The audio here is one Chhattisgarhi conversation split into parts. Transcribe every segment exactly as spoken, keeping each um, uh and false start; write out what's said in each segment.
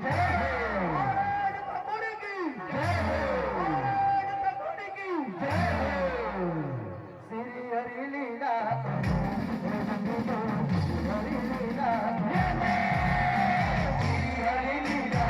जय हो। महाराज ठाकुर की जय हो। महाराज ठाकुर की जय हो। श्री हरि लीला, हरि लीला, श्री हरि लीला।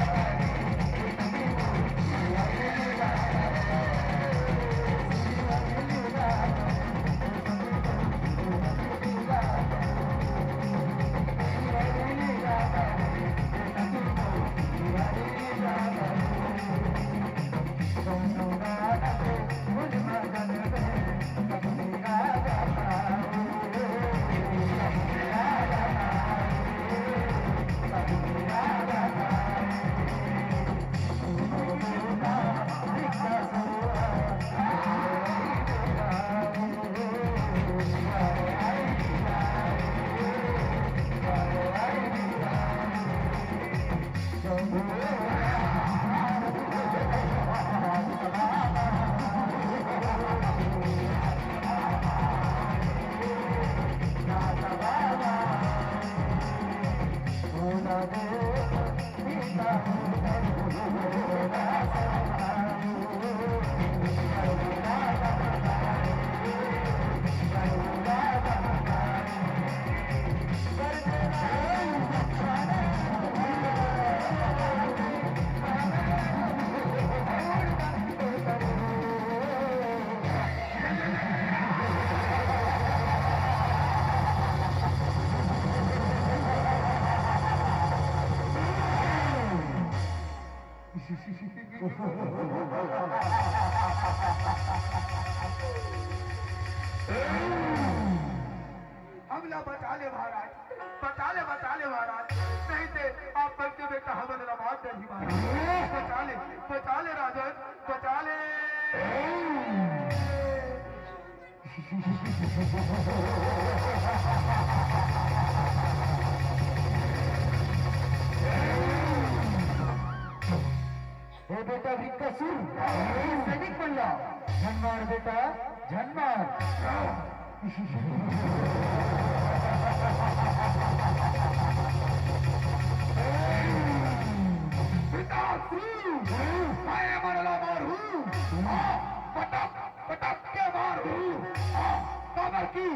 हमला बचा ले महाराज, बचा ले, बचा ले महाराज, नहीं ते आप बन के बेटा हमन ला मार देही महाराज। बचा ले, बचा ले राजन, बचा ले। ए बेटा विकसुर, सैनिक बन जा। झन मार बेटा, झन मार। पिताश्री, मैं मरला मारू। हाँ, पटक, पटक के मारू। हाँ, काबर की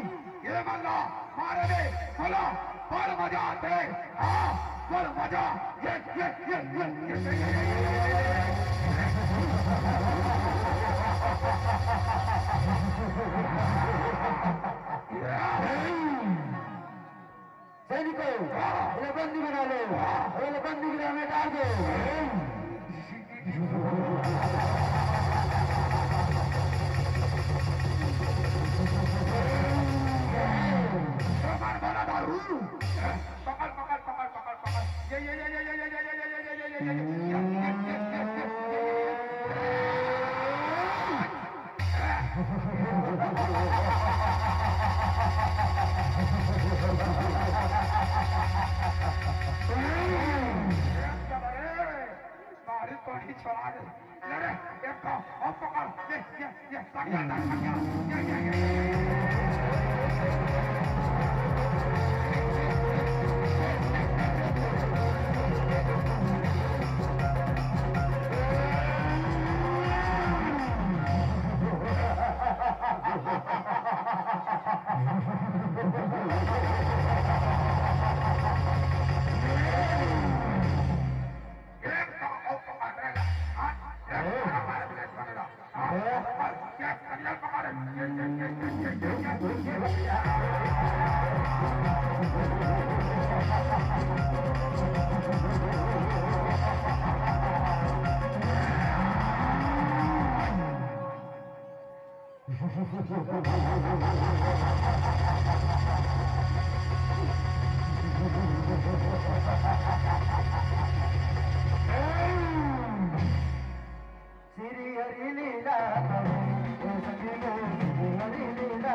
ये मन ला मारे दे, बोला, बड़ मजा आथे। हाँ, बड़ मजा। ये, ये, ये, ये, ये, ये, ये, ये, ये। सैनिकों, ये बंदी बना लो, ये बंदी बना में डाल दो। पकड़, पकड़, पकड़, पकड़, पकड़। ये, ये, ये। मारी कोनी छोड़ा दे। ले रे, एक तो, और पकड़, ये, ये, ये, पकड़, पकड़, पकड़, ये, ये, ये, ये। श्री हरि लीला, श्री हरि लीला।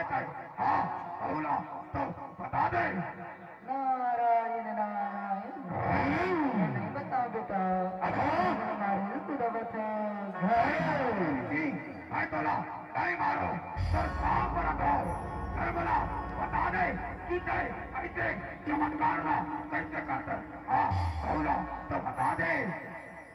हाँ, कहूँ ना तो बता दे। नारायण, नारायण। मैं नहीं बताऊं बेटा। अच्छा। हमारे को दबत है। जी, मैं तोला नहीं मारो, तो सांप रखो। फिर बोला, बता दे कि तय ऐसे चमत्कार ना कैसे करते। हाँ, कहूँ ना तो बता दे।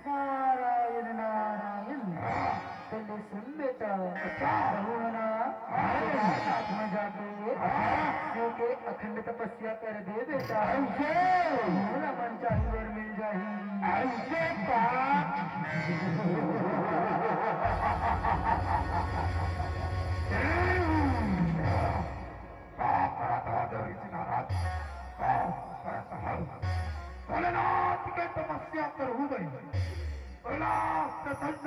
नारायण, नारायण। हाँ। पहले सुन बेटा। अच्छा। कहूँ ना, हाँ। केदारनाथ में जाके हाँ। शिव के अखंड तपस्या कर दे बेटा। ऐसे? कहूँ ना, मन चाही वर मिल जाही। ऐसे का? का करत हव देवरी जी महाराज? का करत हव? भोलेनाथ के तपस्या करहूँ मैं, भोला प्रसन्न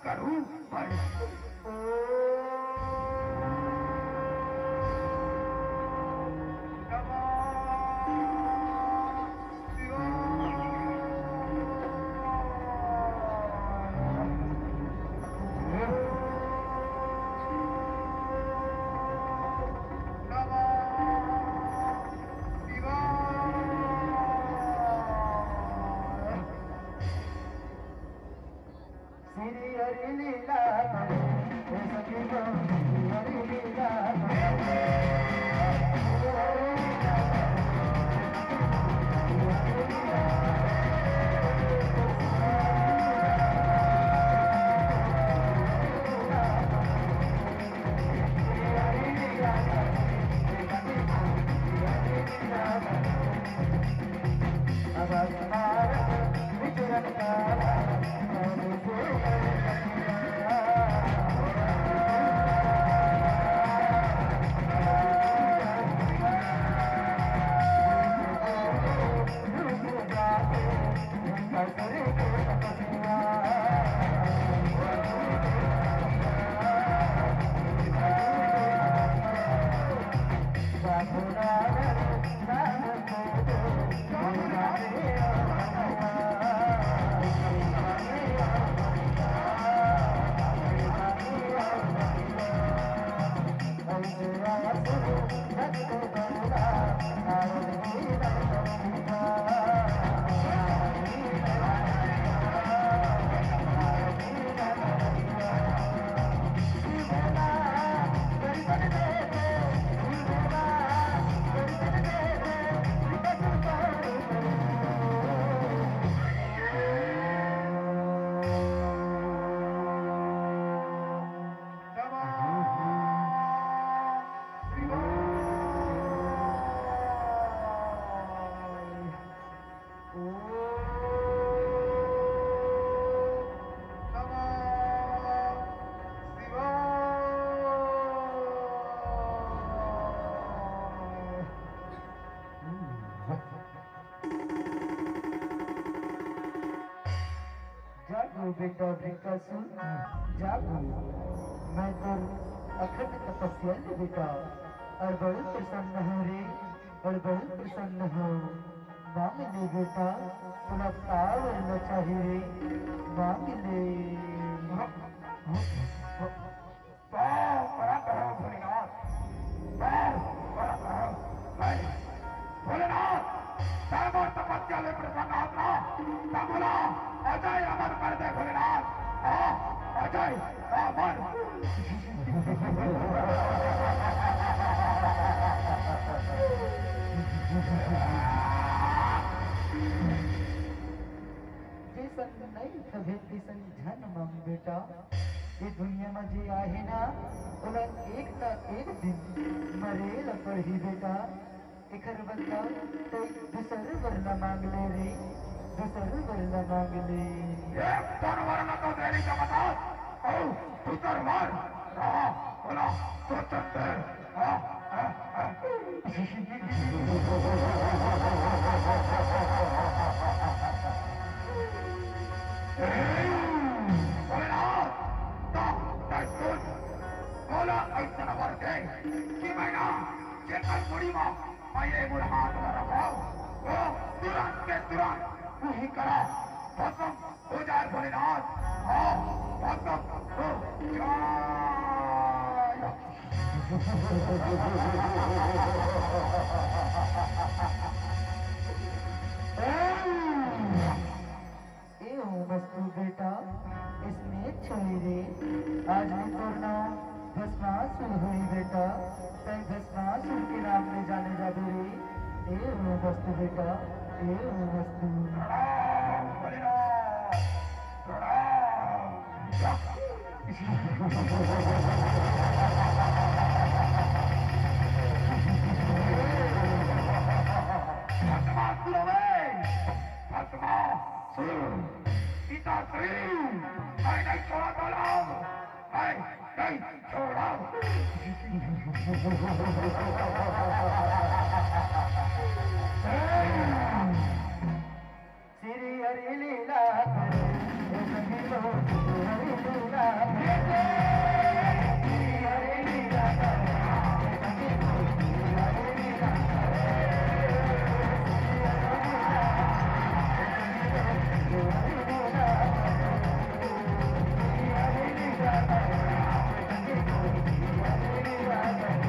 करहूँ मैं। ओम नमः शिवाय। नमः शिवाय। श्री हरि लीला करे, ओ सखी गो, श्री हरि लीला करे। जागो बेटा वृकासुर, जागो। मैं तोर अखंड तपस्या ले बेटा, और बहुत प्रसन्न हो रे, और बहुत प्रसन्न हो। मांग ले बेटा, तोला का वरना चाही रे, मांग ले। पाँव परत हँव भोलेनाथ, पाँव परत हँव। नहीं, भोलेनाथ, तैं मोर तपस्या ले प्रसन्न हस ना, त मोला अजय अमर कर दे भोलेनाथ। हाँ, अजय अमर। जइसन नहीं तभे तिसन झन मांग बेटा। ये दुनिया म जे आहे ना, ओला एक ना एक दिन मरे ल पड़ही बेटा। एखर बदला तैं दूसर वर ल मांग ले रे, दूसर वर ल मांग ले। एक ठन वर ल तो देरी का बता, अउ दूसर वर रहा, ओला सोचन दे। हाँ, हाँ, हाँ। भोलेनाथ, ता, ता सुन, मोला अइसन वर दे कि मैं ना जेकर मुड़ी म मैं ये मोर हाथ ल रखव, वो तुरंत के तुरंत उही करा भस्म हो जाए भोलेनाथ। हाँ, भस्म हो जाए। ए ओ मस्तूर बेटा, इसने छोड़ी रे। आज ले तोर नाम भस्मासुर होही बेटा, तैं भस्मासुर के नाम ले जाने जाबे रे। ए ओ मस्तूर बेटा, ए ओ मस्तूर। प्रणाम बलिराज, प्रणाम। भस्मासुर रे, भस्मासुर। पिताश्री, मैं नहीं छोड़ा तोला, मैं नहीं छोड़ा। श्री हरि लीला करे, हे सखी लोग, श्री हरि लीला करे, श्री हरि लीला करे, हे सखी लोग, श्री हरि लीला करे, श्री हरि लीला करे, हे सखी लोग, श्री हरि लीला करे, श्री हरि लीला करे, हे सखी लोग, श्री हरि लीला करे।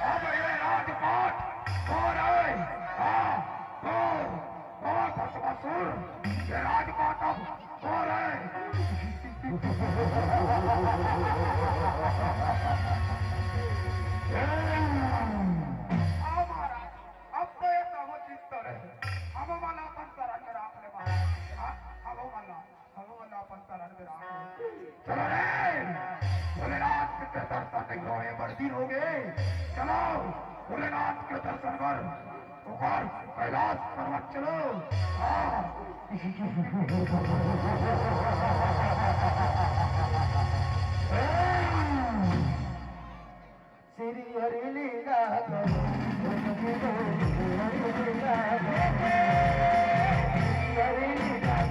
अब ये राजपाट हो रहे। हाँ, हो, हो भस्मासुर, ये राजपाट अब हो रहे। हाँ महाराज, अब तो ये तमो चित्त रहे। हम मन अपन शरण में राख ले महाराज। हाँ, हम मन ला, हम मन ला अपन शरण में राख ले। चलो रे, भोलेनाथ के दर्शन नहीं होए, बड़ दिन हो गए। चलो, भोलेनाथ के दर्शन कर, ऊपर कैलाश पर्वत चलो। हाँ। श्री हरि लीला करो, श्री हरि लीला करो, श्री हरि लीला करो।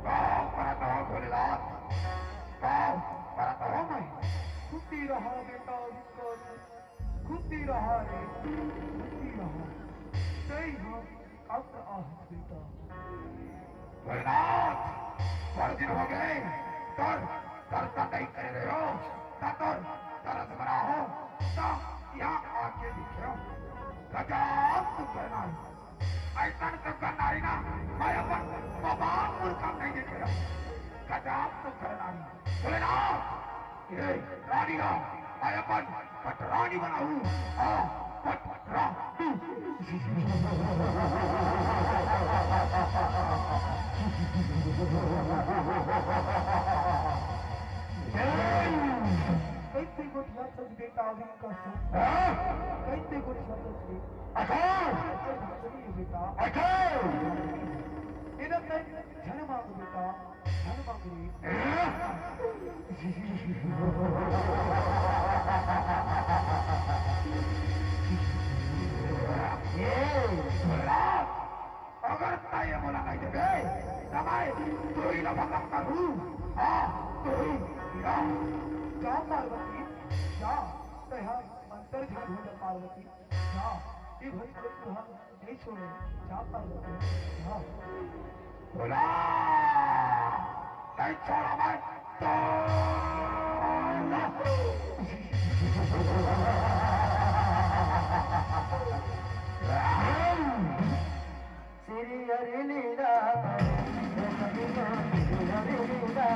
पाँव परत हँव भोलेनाथ, पाँव परत हँव मैं। खुशी रहा बेटा, खुशी रहा रे, खुशी रहा। जय हो, अब आह बेटा। भोलेनाथ, बड़ दिन हो गए, तोर दर्शन नहीं करे रहे हो, ता तोर तरस भरा हो, ता यहाँ आके दिखे हो। गजब सुघर नारी। अइसन सुघर नारी ना, मैं अपन बाबा मुल्क म नइ देखे हँव। गजब सुघर नारी। बोले ना, ए, रानी ना, मैं अपन पटरानी बनाहूँ। हाँ, पटरानी। ए, कइसे गोठियाथस बेटा अभी कसम? हाँ? कइसे गोठियाथस बे? अच्छा। अरे, सुनिए बेटा। अच्छा। एला तैं झन मांग बेटा, झन मांग रे। ए, अगर तैं ये मोला नइ देबे, त मैं तुही ला भसम करहूँ। हाँ, तुही ला। जा पार्वती, जा, तैं ह अंतर ध्यान हो जा पार्वती, जा, ये घड़ी कोई तुहा नइ छोड़े, जा पार्वती, जा। बोला, नइ छोड़ा मैं तो। श्री हरि लीला, श्री हरि लीला,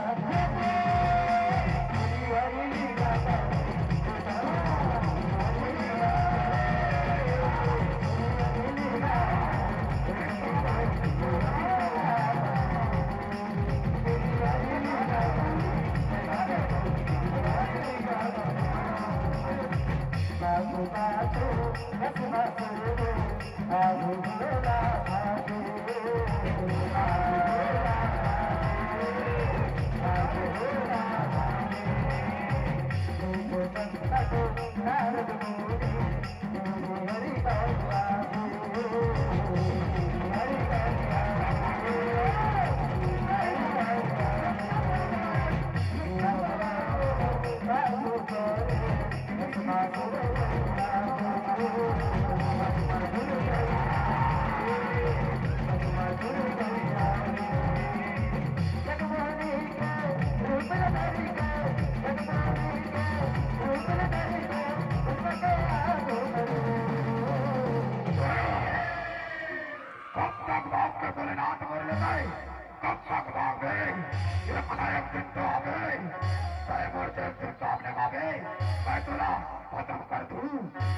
श्री हरि लीला। कब तक भागबे भोलेनाथ मोर ले भाई? कब तक भागबे? ये पता एक दिन तो आबे। तैं मोर जैसे सामने आबे, मैं तोला खत्म कर दूँ।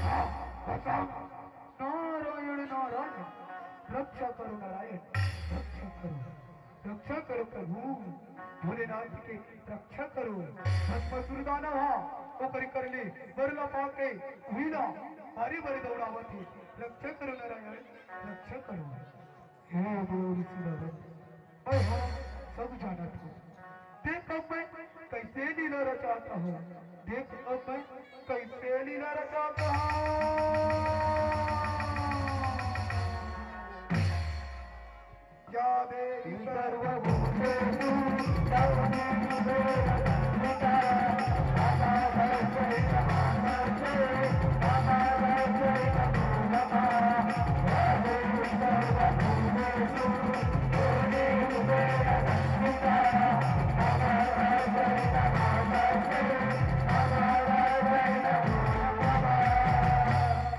हाँ, खत्म। नारायण, नारायण, रक्षा करो नारायण, रक्षा करो। रक्षा करो प्रभु, भोलेनाथ के रक्षा करो। भस्मासुर दानव हा, ओकरे कर ले बर ला पाके उही ला बारी बारी दौड़ावत हे। रक्षा करो नारायण, रक्षा करो। हे देव ऋषि नारद, मैं हा सब जानत हँव। देख अब मैं कइसे लीला रचात हँव, देख अब मैं कइसे लीला रचात हँव। या देवी सर्वभूतेषु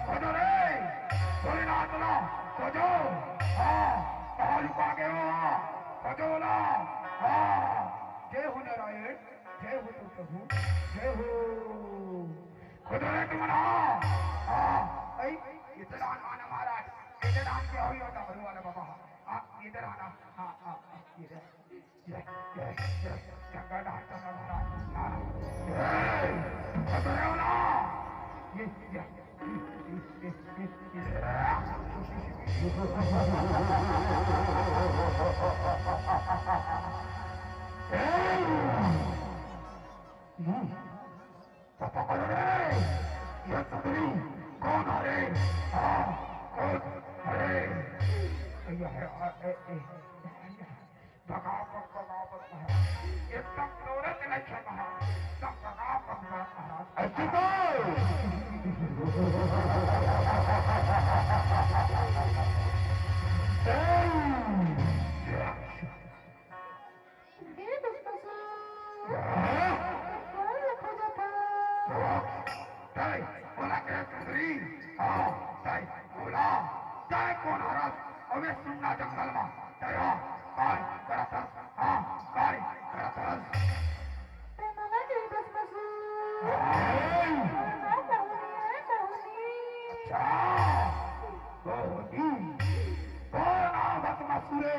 खोजो रे, भोलेनाथ ला, खोजो। हाँ, कहाँ लुका गे हो? खोजो ला। हाँ, जय हो नारायण, जय हो तो प्रभु, जय हो। खोजो रे तुमन, हाँ, हाँ। ऐ, इधर आना, आना महाराज, इधर आन के आओ, ये डमरू वाला बाबा, हाँ, इधर आना, हाँ, हाँ, हाँ, इधर। ये, ये, ये, चंगा डाल, चंगा डाल, डाल। ए, पकड़े हो ना? ये, ये, ये, ये, ये, ये। ए, हम्म। तो पकड़ो रे, ये सुंदरी कौन है रे? हाँ, कौन है रे? ये है, आ, ए, ए, भगापक, भगापक महाराज। एकदम नौरत लक्षण महाराज। एकदम भगापक महाराज। ऐसे तो।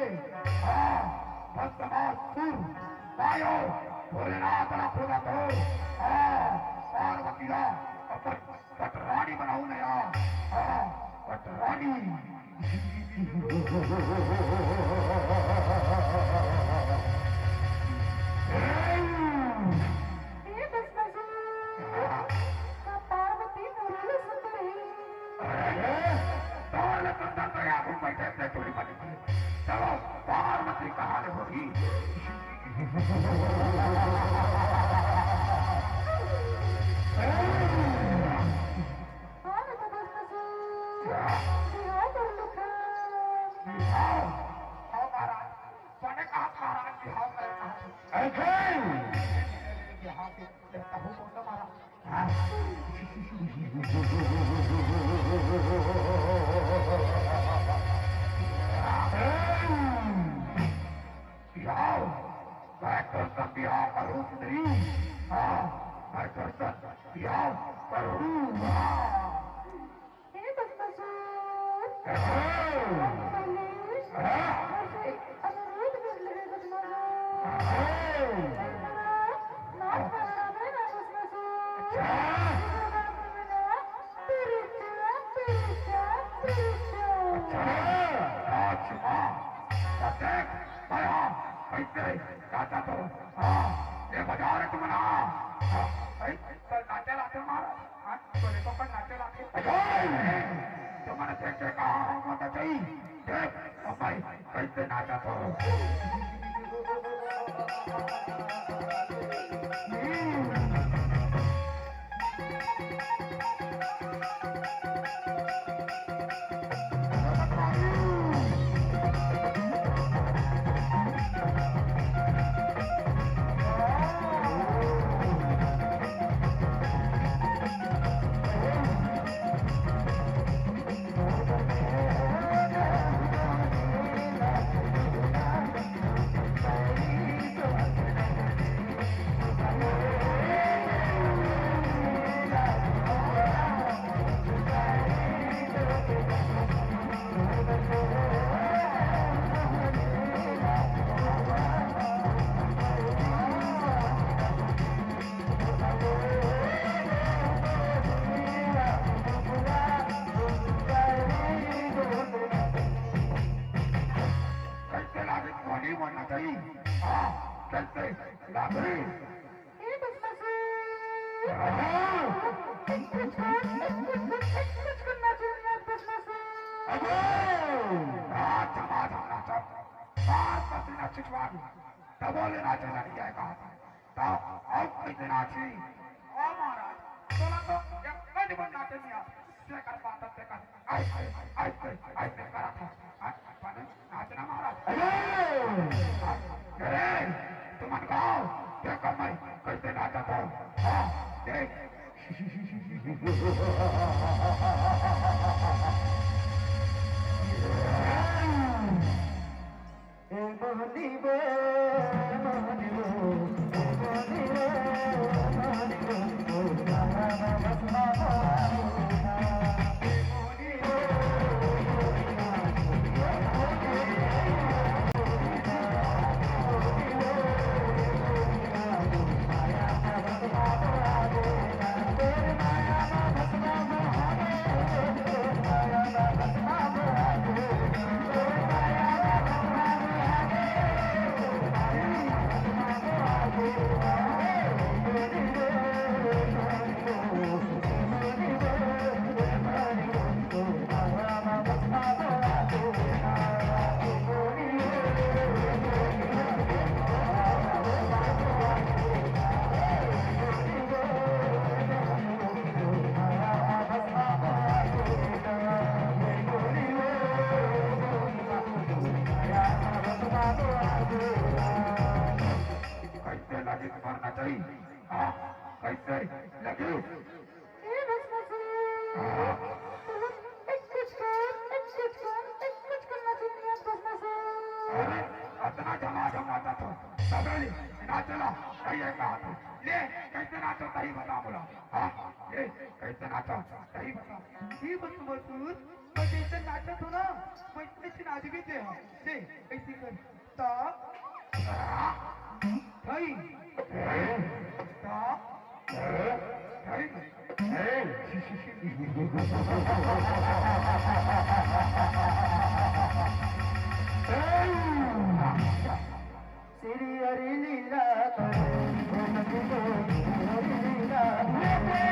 हाँ, भस्मासुर, पायो, भोलेनाथ ला खोजा तो, हाँ, पार्वती ला अपन पटरानी बनाऊ नया, हाँ, पटरानी। हे भस्मासुर, का पार्वती मोरे ले सुंदर हे? अरे, तोर ले सुंदर तो या घूम बैठे थे चोरी बनी। चलो, पार्वती कहाँ ले होही? हाँ, तो भस्मासुर, बिहाव कर लेथन। बिहाव? हाँ, महाराज। बने कहा महाराज, बिहाव करे कहा। ऐसे? बिहाव के, ये कहूँ बोलता महाराज। हाँ। बिहाव, मैं तो सब बिहाव करूँ सुंदरी। हाँ, मैं तो सब बिहाव करूँ। हाँ। हे भस्मासुर, हाँ। पहले हाँ। हमसे अनुरोध कर ले भस्मासुर। हाँ। नाच पहरा में ना भस्मासुर। अच्छा। पिरिचा, पिरिचा, पिरिचा। अच्छा। अच्छा। तो देख, मैं हाँ, कैसे गाता तो। हाँ, ये बजा रे तुम ना। हाँ, ऐ, तो नाचे लाते मारा। हाँ, तो देखो पर नाचे लाते। अरे! तो मैंने देख के कहा, हाँ, मत चाहिए। देख, अब भाई, कैसे नाचा तो। कैसे लागे कोनी मन चाहिए? हाँ, कैसे लागे? ए भस्मासुर। हाँ। कुछ, कुछ, कुछ, कुछ करना चाहिए भस्मासुर। अबे! नाच, नाच, नाच। बार पसीना छिटवा दी। तबो ले नाचे ना नहीं आएगा। तो अब कैसे नाची? ओ महाराज, तोला तो एक कद बन नाचे नहीं आता। तेकर पाता तेकर। आई, आई, आई, आई, आई, तेकर आता। आज पाने नाचना महाराज। अरे! अरे! तुमन गाओ, देखो मैं कैसे नाचता हूँ। हाँ, देख। कैसे लगे तुम्हारा नचई? हाँ, कैसे लगे? ए भस्मासुर, तुम एक कुछ कर, एक कुछ कर, एक कुछ करना चाहिए भस्मासुर। अरे, अतना जमा जमा था तो, तबे ले, ना चला, कहिए कहा था। ले, कैसे नाचो, तही बता बोला। हाँ, ले, कैसे नाचो, तही बता। ए भस्मासुर, मैं जइसे नाचत हूँ ना, वइसे नाचबे ते ह। देख, अइसे कर। ता, थई, ता, थई। श्री हरि लीला करो, श्री हरि लीला करो।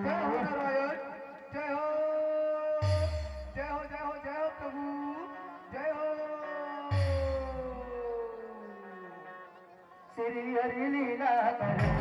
जय हो नारायण, जय हो, जय हो, जय हो, जय हो प्रभु, जय हो। श्री हरि लीला करो,